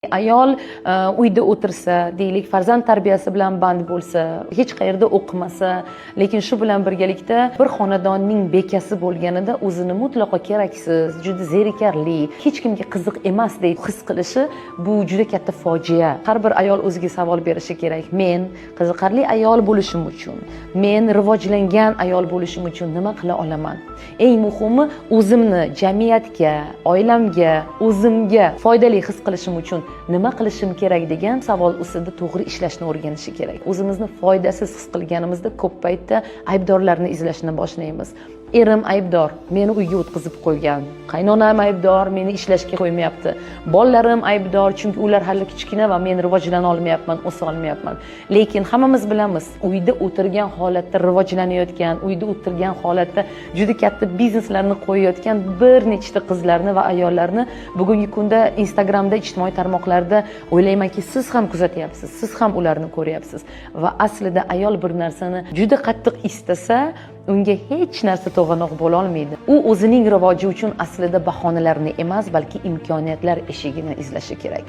Ayol uyda o'tirsa, deylik, farzand tarbiyasi bilan band bo'lsa, hech qayerda o'qimasa, lekin shu bilan birgalikda bir xonadonning bekasi bo'lganida o'zini mutlaqo keraksiz, juda zerikarli, hech kimga qiziq emasdek his qilishi, bu juda katta fojia. Har bir ayol o'ziga savol berishi kerak: men qiziqarli ayol bo'lishim uchun, men rivojlangan ayol bo'lishim uchun nima qila olaman? Eng muhimi, o'zimni jamiyatga, oilamga, o'zimga foydali his qilishim uchun nima qilishim kerak degan savol ustida to'g'ri ishlashni o'rganishi kerak. O'zimizni foydasiz his qilganimizda ko'p paytda aybdorlarni izlashni boshlaymiz. Erim aybdor, meni uyga o'tqizib qo'ygan. Qaynonam aybdor, meni ishlashga qo'ymayapti. Bolalarim aybdor, chunki ular hali kichkina va men rivojlana olmayapman, o'sa olmayapman. Lekin hammamiz bilamiz, uyda o'tirgan holatda rivojlanayotgan, uyda o'tirgan holatda juda katta bizneslarni qo'yayotgan bir nechta qizlarni va ayollarni bugungi kunda Instagramda, ijtimoiy tarmoqlarda, o'ylaymanki, siz ham kuzatyapsiz, siz ham ularni ko'ryapsiz. Va aslida ayol bir narsani juda qattiq istasa, unga hech narsa to'g'anoq bo'lolmaydi. U o'zining rivoji uchun aslida bahonalarni emas, balki imkoniyatlar eshigini izlashi kerak.